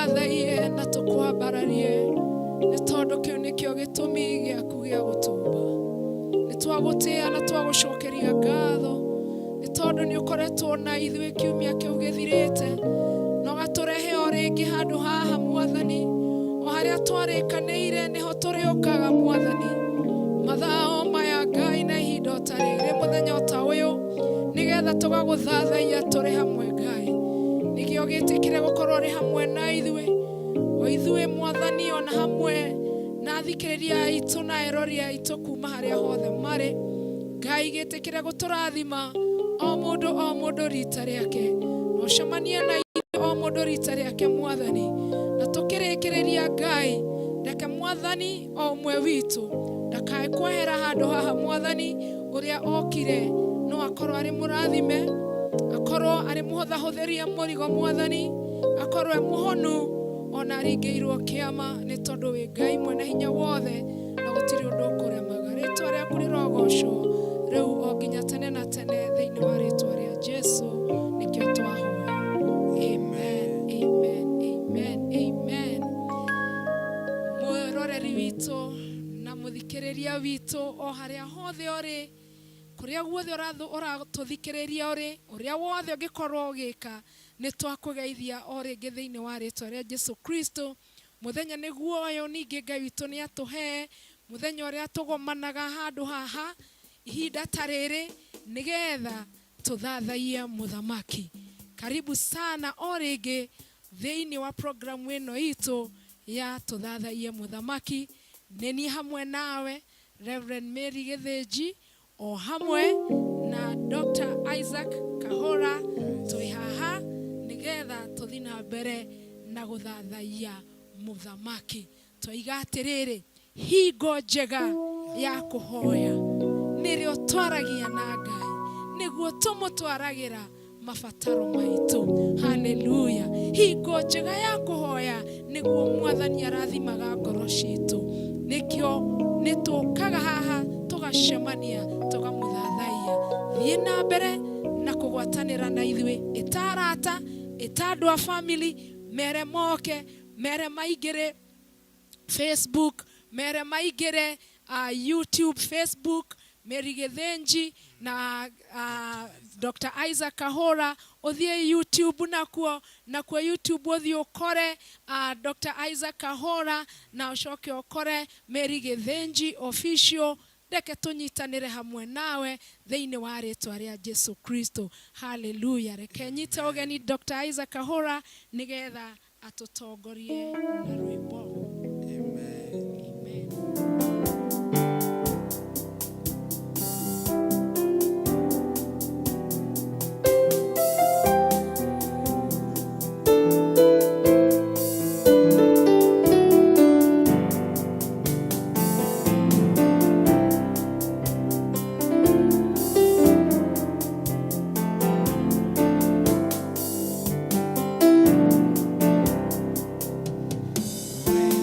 Tũgũthathaiye na tũkwambararie nĩ tondũ kĩu nĩkĩo gĩtũmi gĩaku gĩa gũtũmba. Nĩ twagũtĩa na twagũcokeria ngatho nĩ tondũ nĩ ũkoretwo na ithuĩ kiumia kĩu gĩthirĩte na ũgatũrehe o rĩngĩ handũ haha Mwathani, o harĩa twarĩkanĩire nĩho tũrĩũkaga Mwathani. Mathaa o maya Ngai na ihinda o ta rĩrĩ mũthenya o ta ũyũ nĩgetha tũgagũthathaiya tũrĩ hamwe Ngai. Nĩkĩo gĩtĩkĩre gũkorwo ũrĩ hamwe na ithuĩ, o ithuĩ Mwathani, ona hamwe na athikĩrĩria aitũ na erori aitũ kuma harĩa hothe marĩ. Ngai gĩtĩkĩre gũtũrathima o mũndũ o mũndũ rita rĩake, na ũcemanie na ithuĩ o mũndũ rita rĩake Mwathani. Na tũkĩrĩkĩrĩria Ngai, reke Mwathani o ũmwe witũ ndakae kwehera handũ haha Mwathani, ũrĩa okire no akorwo arĩ mũrathime, akorwo arĩ mũhũthahũthĩrie mũrigo Mwathani, akorwo e mũhonu ona aringĩirwo kĩama, nĩ tondũ wĩ Ngai mwene hinya wothe na gũtirĩ ũndũ ũkũremaga. Rĩtwa rĩaku rĩrogocwo rĩu o nginya tene na tene, thĩinĩ wa rĩtwa rĩa Jesu nĩkĩo twahoya. Amen, amen, amen, amen. Mwĩroreri witũ na mũthikĩrĩria witũ o harĩa hothe ũrĩ, kũrĩa guothe ũratũthikĩrĩria ũrĩ, ũrĩa wothe ũngĩkorwo ũgĩka, nĩ twakũgeithia o rĩngĩ thĩinĩ wa rĩtwa rĩa Jesu Kristo. Mũthenya nĩguo ũyũ, ningĩ Ngai witũ nĩ atũhe mũthenya ũrĩa tũgomanaga handũ haha ihinda ta rĩrĩ nĩgetha tũthathaiye mũthamaki. Karibu sana o rĩngĩ thĩinĩ wa programu ĩno itũ ya tũthathaiye mũthamaki. Nĩ niĩ hamwe nawe Reverend Mary Gĩthĩnji o hamwe na Dr. Isaac Kahora twĩ haha nĩgetha tũthi na mbere na gũthathaiya mũthamaki. Twaiga atĩrĩrĩ, hingo njega ya kũhoya nĩrĩo twaragia na Ngai, nĩguo tũmũtwaragĩra mabataro maitũ. Haleluya! Hingo njega ya kũhoya nĩguo Mwathani arathimaga ngoro citũ. Nĩkĩo nĩ tũkaga haha tũgacemania tũgamũthathaiya. Thiĩ na mbere na kũgwatanĩra na ithuĩ, ĩta arata, ĩta andũ a family, mere moke, mere maingĩre Facebook, mere maingĩre YouTube, Facebook, Mary Gĩthĩnji na Dr. Isaac Kahora. Ũthiĩ YouTube nakuo, nakuo YouTube ũthiĩ ũkore Dr. Isaac Kahora na ũcoke ũkore Mary Gĩthĩnji Official. Reke tũnyitanĩre hamwe nawe thĩinĩ wa rĩtwa rĩa Jesu Kristo. Haleluya! Reke nyite ũgeni Dr. Isaac Kahora nĩgetha atũtongorie na rwĩmbo. Amen. Amen. Wĩ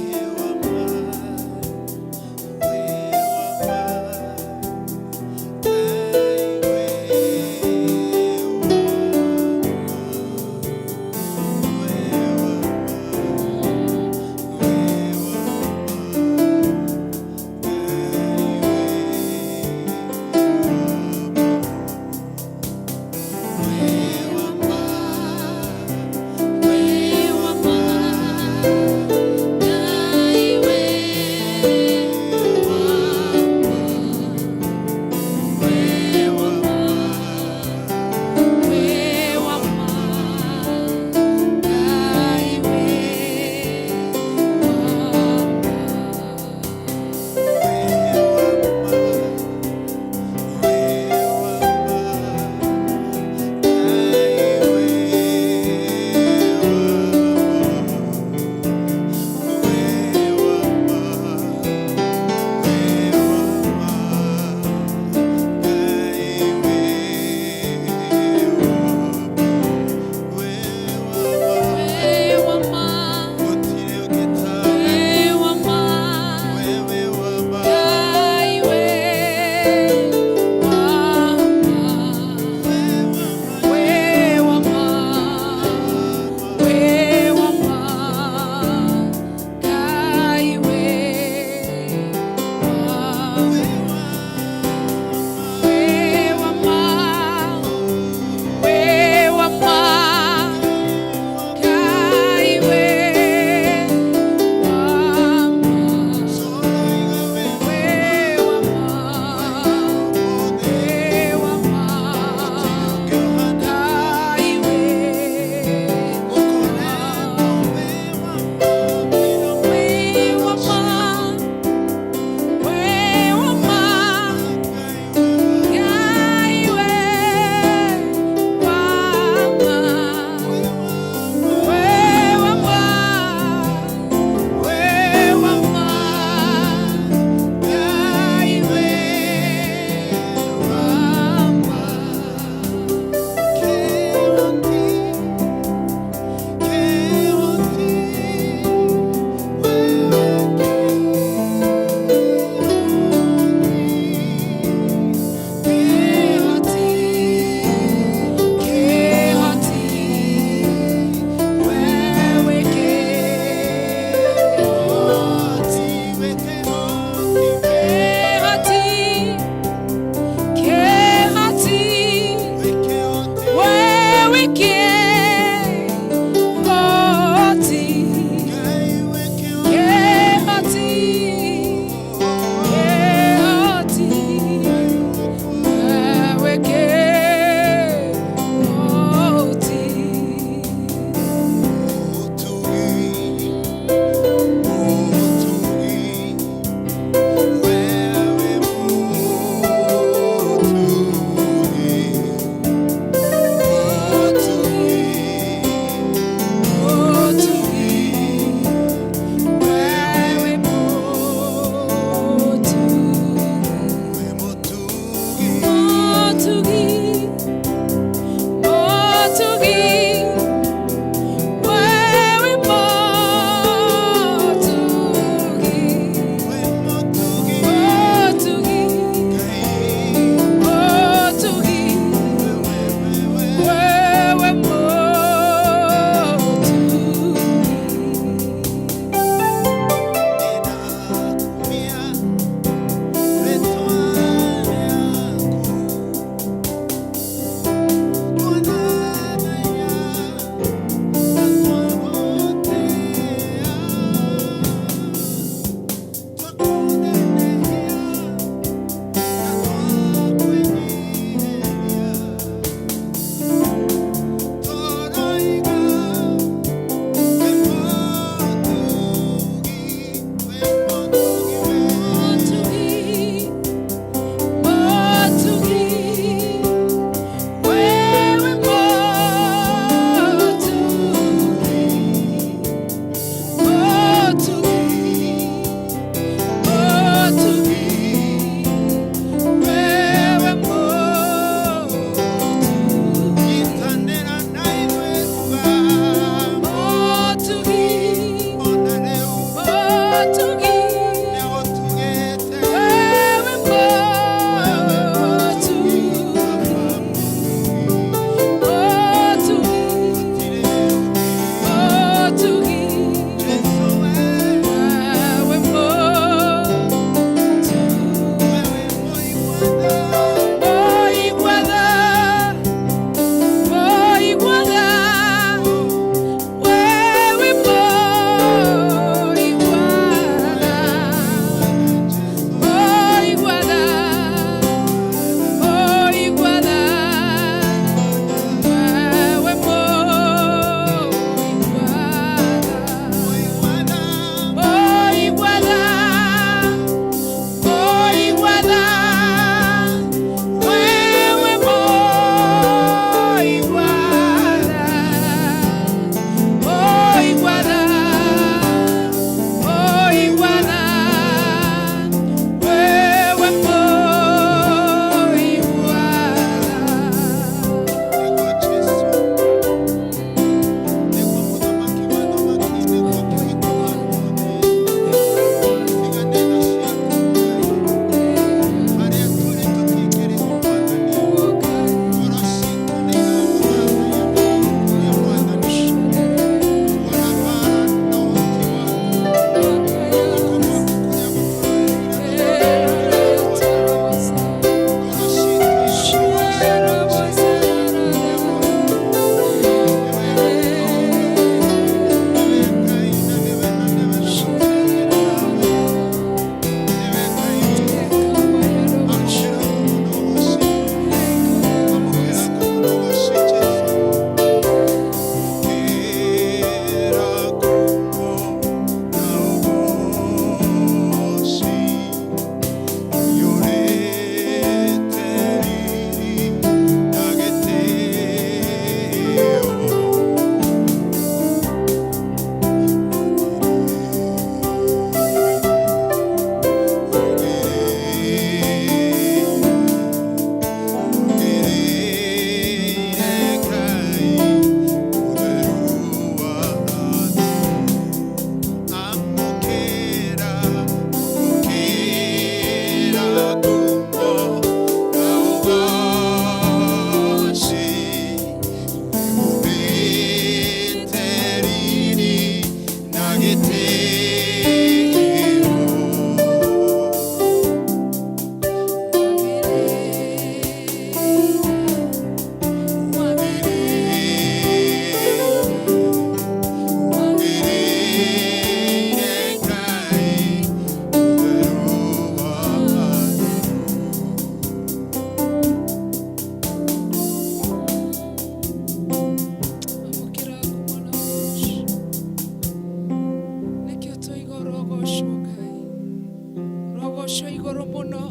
Ũgocwo igũrũ mũno,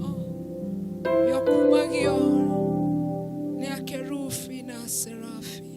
ũkumagio nĩ akerubi na serafi.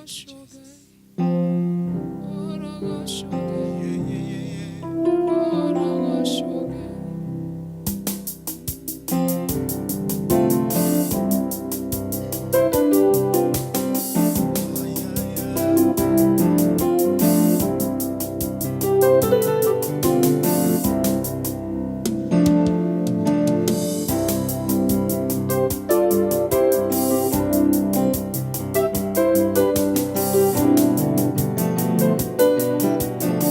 Ũrogocwo Ngai. Ũrogocwo Ngai. Ũrogocwo Ngai. Yeah.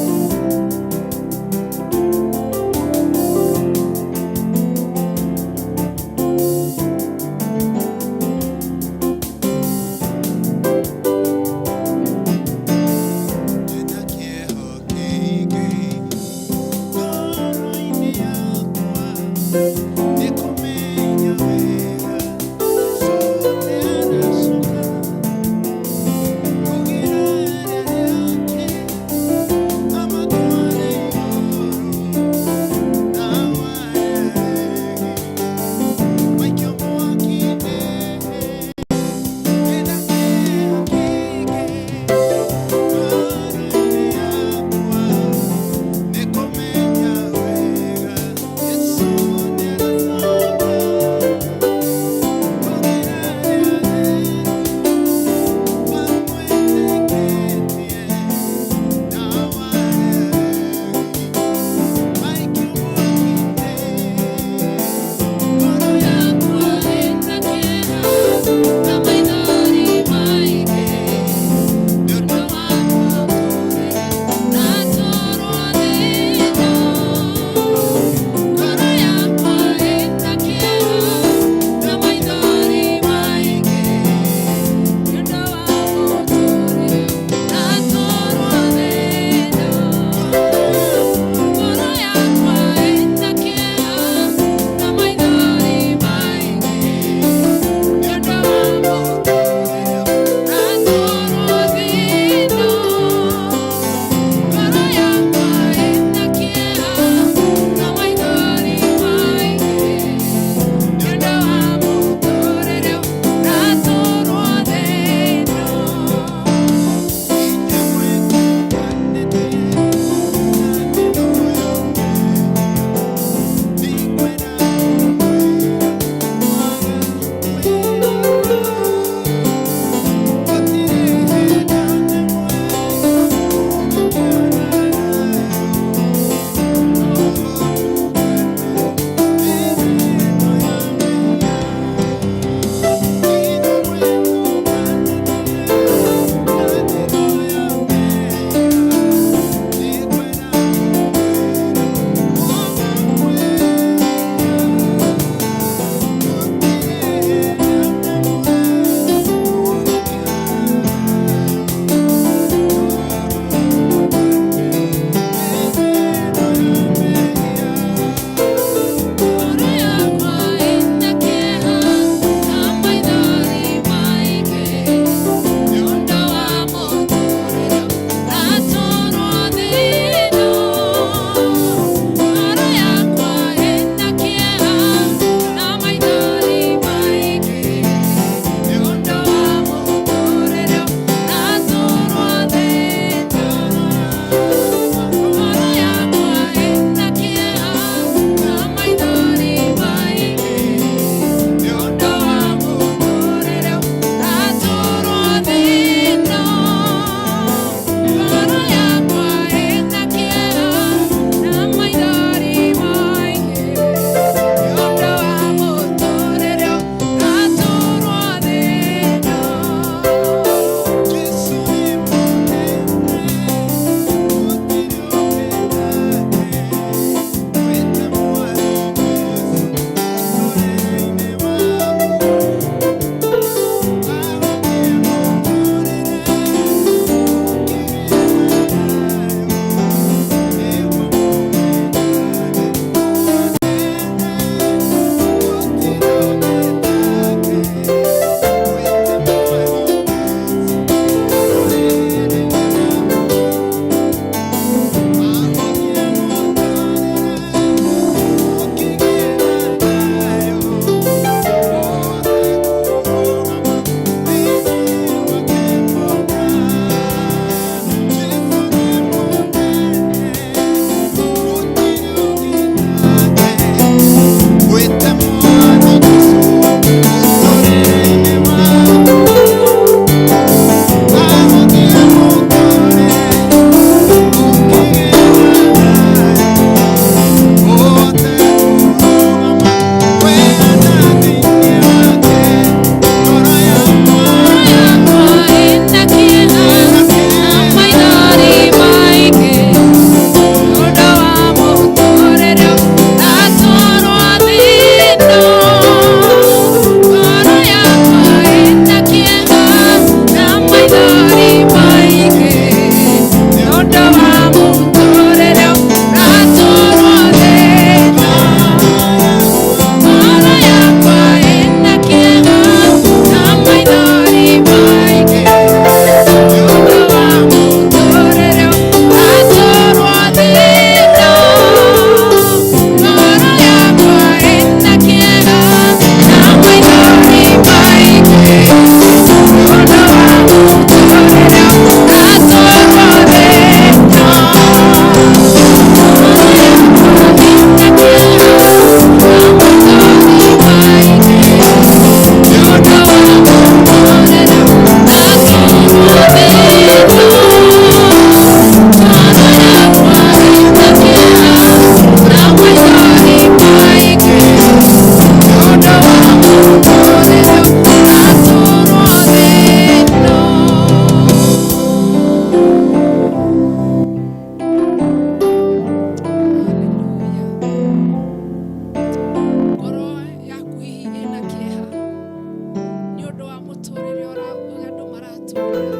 Matunda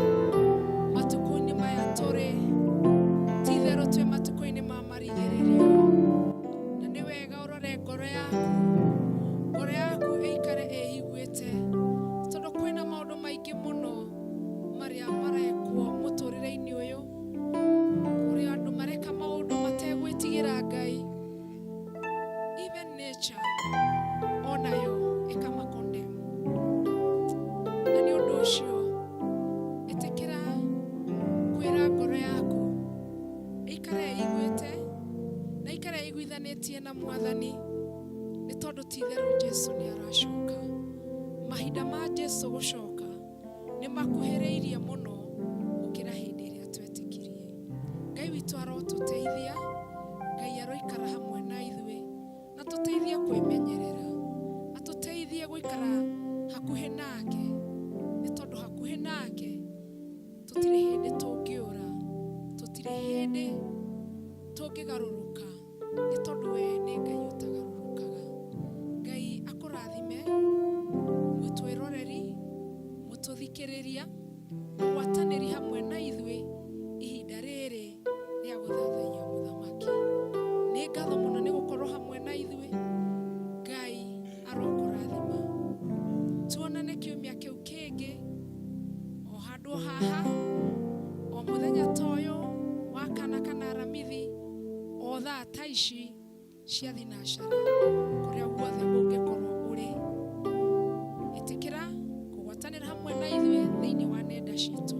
matukũ-inĩ maya tũrĩ, ti itherũ twĩ matukũ-inĩ ma marigĩrĩrio, na nĩ wega ũrore ngoro yaku, ngoro yaku ĩikare ĩiguĩte, tondũ kwĩna maũndũ maingĩ mũno marĩa marekwo mũtũrĩre-inĩ ũyũ, kũrĩ andũ mareka maũndũ mategwĩtigĩra Ngai, even nature onayo ĩkamakondem. Na nĩ ũndũ ũcio ĩtĩkĩra kwĩra ngoro yaku ĩikare ĩiguĩte na ĩikare ĩiguithanĩtie na Mwathani, nĩ tondũ ti itherũ Jesu nĩ aracoka. Mahinda ma Jesu gũcoka nĩ makuhĩrĩirie mũno gũkĩra hĩndĩ ĩrĩa twetĩkirie. Ngai witũ arotũteithia, Ngai aroikara hamwe na ithuĩ, na tũteithie kwĩmenyerera, atũteithie gũikara hakuhĩ nake, nĩ tondũ hakuhĩ nake tũtirĩ hĩndĩ tũngĩũra, tũtirĩ hĩndĩ tũngĩgarũrũka, nĩ tondũ we nĩ Ngai ũtagarũrũkaga. Ngai akũrathime mũtwĩroreri, mũtũthikĩrĩria, mũgwatanĩri hamwe na ithuĩ ihinda rĩrĩ rĩa gũthathaiya mũthamaki. Nĩ ngatho mũno nĩ gũkorwo hamwe na ithuĩ. Ngai arokũrathima. Tuonane kiumia kĩu kĩngĩ o handũ haha, o mũthenya ta ũyũ wa kana kana Aramithi, o thaa ta ici cia thinacara, kũrĩa guothe ũngĩkorwo ũrĩ. Ĩtĩkĩra kũgwatanĩra hamwe na ithuĩ thĩinĩ wa nenda citũ.